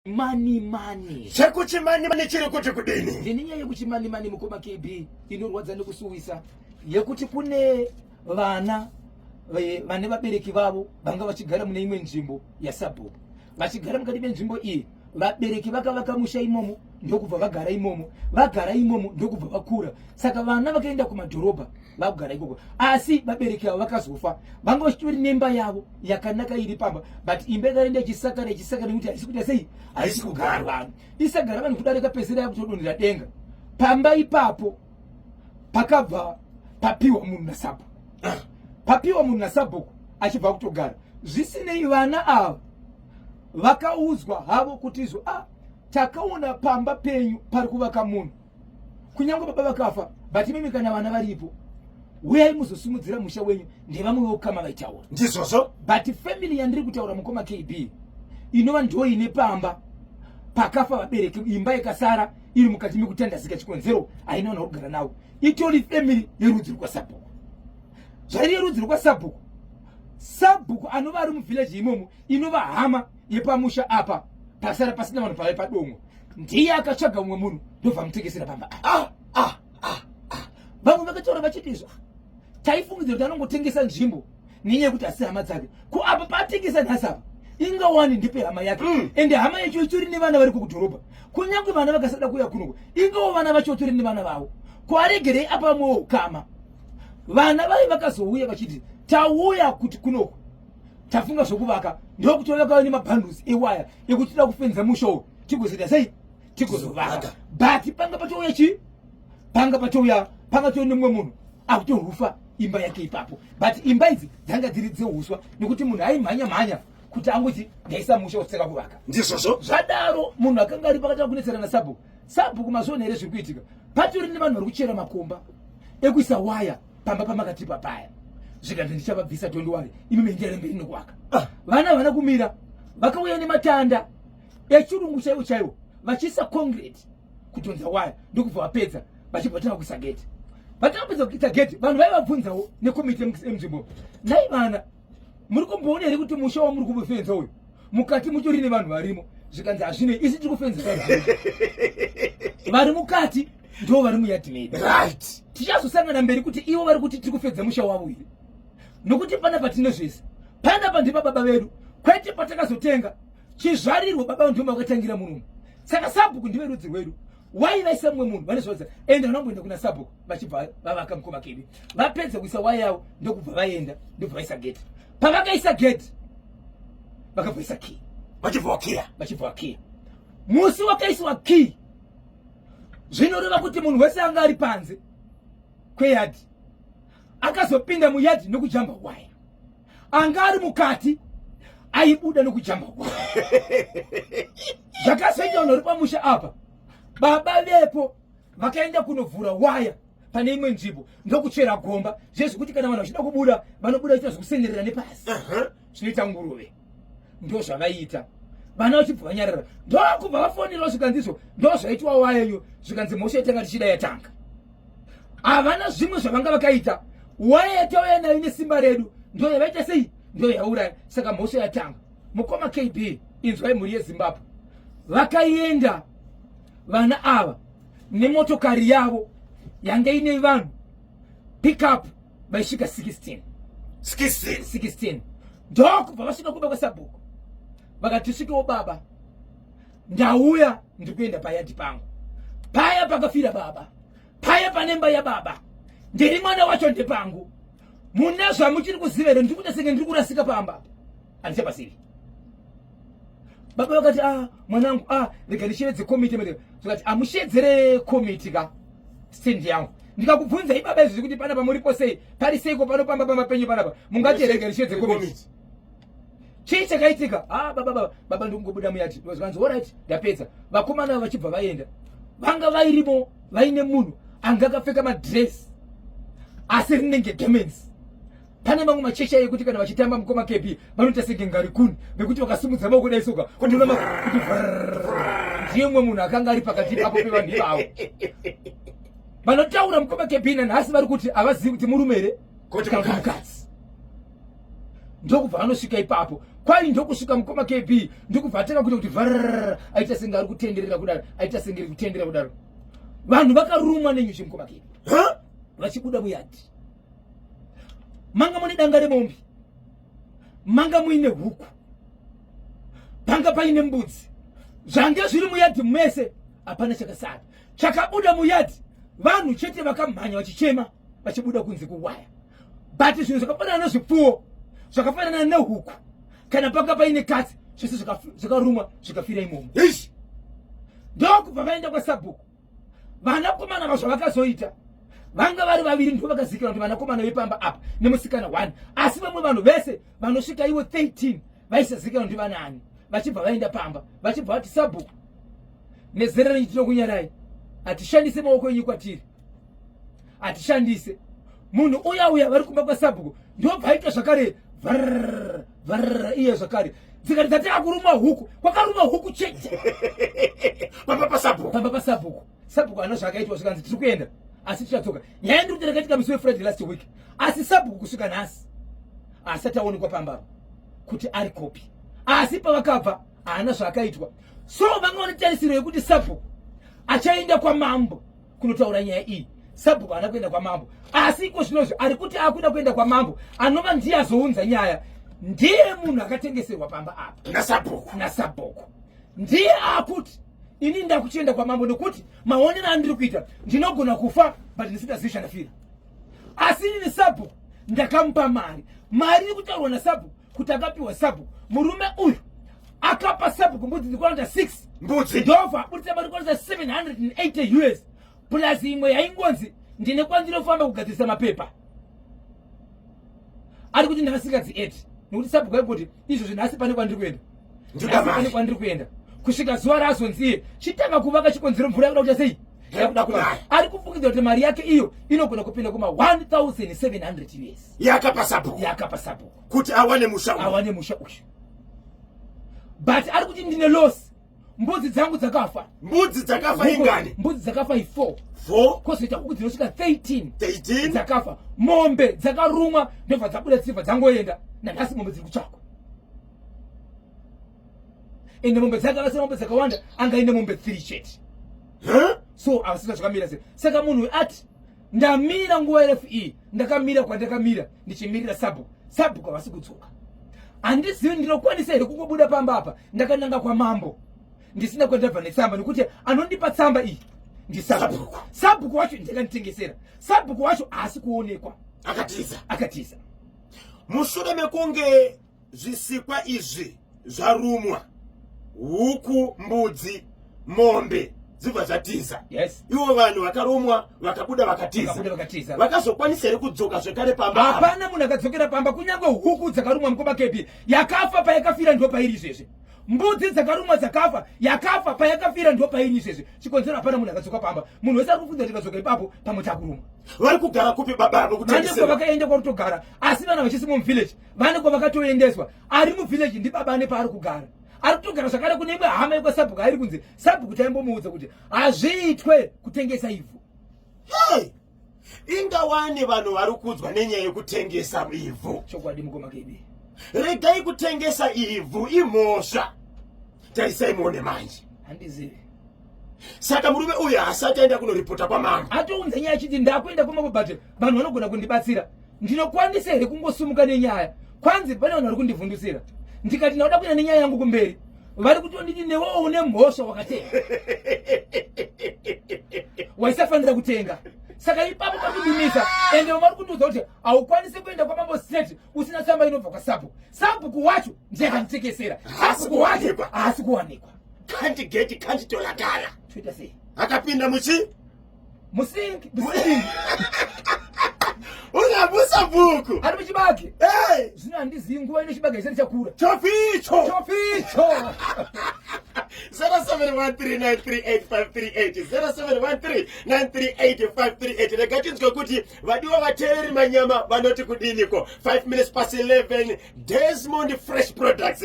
Mani mani. Chekuchimani mani chiri kuti kudini? Ndine nyaya yekuchimani mani mukoma KB inorwadza nekusuwisa yekuti kune vana vane vabereki vavo vanga vachigara mune imwe nzvimbo yasabhuku vachigara mukati menzvimbo iyi vabereki vakavaka musha imomo ndokubva vagara imomo vagara imomo ndokubva vakura saka vana vakaenda kumadhorobha vakugara ikoko asi vabereki avo vakazofa vanga vachitori nemba yavo yakanaka iri pamba but imba yakaenda ichisakara ichisakara nekuti haisi kuita sei haisi kugara vanhu isagara vanhu kudarika pedzisira yakutodonhera denga pamba ipapo pakabva papiwa munhu nasabhuku papiwa munhu nasabhuku achibva kutogara zvisinei vana ava vakaudzwa havo kuti izvo ah, takaona pamba penyu pari kuvaka munhu kunyange baba vakafa but imimi kana vana varipo uyai muzosimudzira musha wenyu ndevamwe veukama vaitaura ndizvozvo but family yandiri kutaura mukoma kb inova ndo ine pamba pakafa vabereki imba ikasara iri mukati mekutandazika chikonzero haina vanhu vakugara navo itori family yerudzi rwasabhuku zvairi yerudzi rwasabhuku sabhuku anova ari muvillage imomo inova hama yepamusha apa pasara pasina vanhu pave padomwa ndiye akatsvaga umwe munhu ndobva amutengesera pamba ah, ah, ah, ah. Vamwe vakataura vachiti izvo taifungidzira kuti anongotengesa nzvimbo nenyaya yekuti asi hama dzake ko apa paatengesa nhasi apa ingawani ndipe hama yake. Ende hama yacho itori nevana vari kukudhorobha kunyange vana vakasada kuuya kunoko ingawo vana vacho vatori nevana vavo ko aregerei apa vamwewo ukama vana vaye vakazouya vachiti tauya kuti kunoko tafunga zvokuvaka ndokutouya kwave nemabhandles ewaya ekuti toda kufenza musha uyu tigozoita sei tigozovaka but panga patouya chii panga patouya panga touya nemumwe munhu akutorufa imba yake ipapo but imba idzi dzanga dziri dzeuswa nekuti munhu aimhanya mhanya kuti angoti ndaisa musha usitaka kuvaka ndizvozvo zvadaro munhu akanga ari pakatanga kunetsana nasabhuku sabhuku mazviona here zviri kuitika patori nevanhu vari kuchera makomba ekuisa waya pamba pamakatipa paya zvikanzi ndichavabvisa don't worry imi mendere mberi nekuaka ah. Vana havana kumira vakauya nematanda echirungu chaiwo chaiwo vachiisa concrete kudhonza waya ndokubva vapedza vachibva vatanga kuisa gate vatanga kupedza kuisa gate vanhu vaivabvunzawo nekomiti yemunzvimbo nai vana muri kumboona here kuti musha wamuri kufenza uyu mukati mutori nevanhu varimo zvikanzi hazvinei isi tiri kufenza vari mukati ndo vari muyadhi medu right tichazosangana mberi kuti ivo vari kuti tiri kufedza musha wavo here nokuti panapa tine zvese panapa ndipa baba vedu kwete patakazotenga chizvarirwo baba ndivo vakatangira murume saka sabhuku ndive rudzi rwedu wai vaisa mumwe munhu vane zvavadza ende vanomboenda kuna sabhuku vachibva vavaka mukoma kedu vapedza kuisa wai yavo ndokubva vaenda ndobva vaisa gate pavakaisa gate vakabva vaisa key vachibva vakiya vachibva vakiya musi wakaiswa key zvinoreva kuti munhu wese anga ari panze kweyadhi akazopinda muyadhi nokujamba waya anga ari mukati aibuda nokujamba waya zvakazoita vanhu vari pamusha apa baba vepo vakaenda kunovhura waya pane imwe nzvimbo ndokuchera gomba zvezvekuti kana vanhu vachida kubuda vanobuda vachiita zvekusenerera nepasi zvinoita nguruve ndozvavaiita vana vachibva vanyarara ndokubva vafonerawo zvikanzizvo ndozvaitwa wayeyo zvikanzi mhosva yatanga tichida yatanga havana zvimwe zvavanga vakaita waya yatauya nayo nesimba redu ndo yavaita sei ndo yauraya saka mhosva yatanga mukoma kb inzwai mhuri yezimbabwe vakaenda vana ava nemotokari yavo yanga ine vanhu pick up vaisvika 16 16 16 ndokubva vasvika kumba kwasabhuku vakati tisvikewo baba ndauya ndiri kuenda payadhi pangu paya pakafira baba paya pane mba yababa ndiri mwana wacho ndepangu mune zvamuchiri kuziva here ndiri kuita senge ndiri kurasika pamba handichapasivi baba vakati ah mwanangu ah rega ndishevedze komiti zvikati amushedzere komiti ka stand yangu ndikakubvunzai baba izvi zvekuti panapa muripo sei pari seiko pano pamba pamba penyu panapa mungati rega ndishevedze komiti chii chakaitika ah baba baba baba ndikungobuda muyati zvikanzi orit ndapedza vakomana vachibva vaenda vanga vairimo vaine munhu anga akapfeka madress asi rinenge gemens pane mamwe machechi aye kuti kana vachitamba mukoma kb vanoita senge ngarikuni vekuti vakasimudza maoko dai soka kuti ndiye mumwe munhu akanga ari pakati papo pevanhu ivavo vanotaura mukoma kb nanhasi vari kuti havazivi kuti murume here kana mukadzi ndokubva vanosvika ipapo. Kwai ndokusvika mukoma KB ndokubva atanga kuita kuti vharrrr, aita senge ari kutenderera kudaro, aita senge ari kutenderera kudaro. Vanhu vakarumwa nenyuchi mukoma KB. Huh? Vachibuda muyadhi. Manga mune danga remombe. Manga muine huku. Panga paine mbudzi. Zvange zviri muyadhi mese hapana chakasara. Chakabuda muyadhi vanhu chete vakamhanya vachichema vachibuda kunze kuwaya. But zvinhu zvakafanana nezvipfuwo, zvakafanana nehuku, kana panga paine katsi, zvese zvakarumwa zvikafira imomo. Eish. Ndokubva vaenda kwasabhuku. Vanakomana va zvavakazoita vanga vari vaviri ndivo vakazikira kuti vanakomana vepamba apa nemusikana 1, asi vamwe vanhu vese vanosvika ivo 13 vaisazikira kuti vanaani. Vachibva vaenda pamba vachibva vati sabhuku, nezera renyu tinokunyarai, hatishandise maoko enyu kwatiri, hatishandise. Munhu uya uya vari kumba kwasabhuku ndobva aitwa zvakare vharrrr vharrrr iye zvakare dzikati dzatanga kurumwa huku, kwakarumwa huku chete pamba pasabhuku. Pamba pasabhuku. Sabhuku haana zvakaitwa, zvikanzi tiri kuenda asi tichadzoka. Nyaya ndiri kuti rakaitika musi weFriday last week, asi sabhuku kusvika nhasi asati aonekwa pamba apa kuti ari kopi, asi pavakabva haana zvaakaitwa. So vanga vane tarisiro yekuti sabhuku achaenda kwamambo kunotaura nyaya iyi. Sabhuku haana kuenda kwamambo, asi iko zvinozvi ari kuti akuda kuenda kwamambo, anova ndiye azounza nyaya, ndiye munhu akatengeserwa pamba apa nasabhuku. Nasabhuku ndiye akuti ini ndakuchienda kwamambo nekuti maonero andiri kuita ndinogona kufa but ndisingazivi chandafira. Asi inini sabhuku ndakamupa mari. Mari iri kutaurwa nasabhuku kuti akapiwa sabhuku, murume uyu akapa sabhuku mbudzi dzikwanisa 6 mbudzi, ndobva abudisa mari kwanisa 780 US plus imwe yaingonzi ndine kwandinofamba kugadzirisa mapepa. Ari kuti ndakasingadzi 8 nekuti sabhuku aingoti izvozvi nhasi pane kwandiri kuenda, Ndoda nhasi pane mari. kwandiri kuenda, kusvika zuva razonzi iye chitanga kuvaka chikonzero mvura yakuda kuita sei? Yakuda kunaya. Ari kufungidzira kuti mari yake iyo inogona kupinda kuma 1700 US yakapa sabhuku, yakapa sabhuku kuti awane musha uyu. Awane musha uyu. But ari kuti ndine loss, mbudzi dzangu dzakafa. Mbudzi dzakafa ingani? Mbudzi dzakafa i4. 4. Kwozoita huku dzinosvika 13 13 dzakafa, mombe dzakarumwa ndobva dzabuda dzibva dzangoenda. Nanhasi mombe dziri kutsvakwa, ende mombe dzake akasina mombe dzakawanda, angaine mombe 3 chete. Huh? So avasina zvakamira sei. Saka munhu uyu ati ndamira nguva refu iyi, ndakamira kwandakamira ndichimirira sabhuku, sabhuku havasi kudzoka. Handizivi ndinokwanisa here kungobuda pamba apa ndakananga kwamambo ndisina kwandabva netsamba, nekuti anondipa tsamba iyi ndisabhuku. Sabhuku wacho ndakanditengesera, sabhuku wacho haasi kuonekwa. Akatiza. Akatiza. Mushure mekunge zvisikwa izvi zvarumwa, huku, mbudzi, mombe dzibva dzatiza, ivo vanhu vakarumwa vakabuda vakatiza. Vakabuda vakatiza. Vakazokwanisa here kudzoka zvekare pamba apa? Hapana munhu akadzokera pamba, kunyange huku dzakarumwa mukoma Kepi, yakafa payakafira ndo pairi izvezvi. Mbudzi dzakarumwa dzakafa, yakafa payakafira ndo pairi izvezvi. Chikonzero hapana munhu akadzoka pamba. Munhu wese ari kufunza tikadzoka ipapo pamwe takurumwa. Vari kugara kupi baba avo? Vane kutengeserwa kwavakaenda kwakutogara, asi vana vachisi muvillage vane kwavakatoendeswa. Ari muvillage ndibaba ane paari kugara, ari kutogara zvakare kune imwe hama yekwasabhuku airi kunzi sabhuku taimbomuudza kuti hazviitwe kutengesa ivhu. Hey! Ingawani vanhu vari kudzwa nenyaya yekutengesa ivhu. Chokwadi mukoma Kebi. Regai kutengesa ivhu, imhosva. Tarisai muone manje. Handizivi. Saka murume uyu haasati aenda kunoripota kwamambo? Atounza nyaya achiti ndakuenda kwamambo, but vanhu vanogona kundibatsira. Ndinokwanisa here kungosumuka nenyaya? Kwanzi pane vanhu vari kundivhundusira, ndikati ndauda kuenda nenyaya yangu kumberi, vari kutonditi newewo une mhosva, wakatenga, waisafanira kutenga. Saka ipapo pakundimisa, ende vari kundiudza kuti haukwanisi kuenda kwamambo straight usina tsamba inobva kwasabhuku. Sabhuku wacho ndiye akanditengesera, Haasi sabhuku wacho kuwanikwa. haasi kuwanikwa. Can't get, can't torakara. Toita sei? Akapinda muchi musingi musingi. Ungabusa bhuku. Ari muchibage. Hey! Zvino handizivi nguva ino chibage chisati chakura. Choficho. Choficho. 0713938538, 0713938538. Rega tinzwe kuti vadiwa vateereri manyama vanoti kudiniko. 5 minutes past 11. Desmond Fresh Products.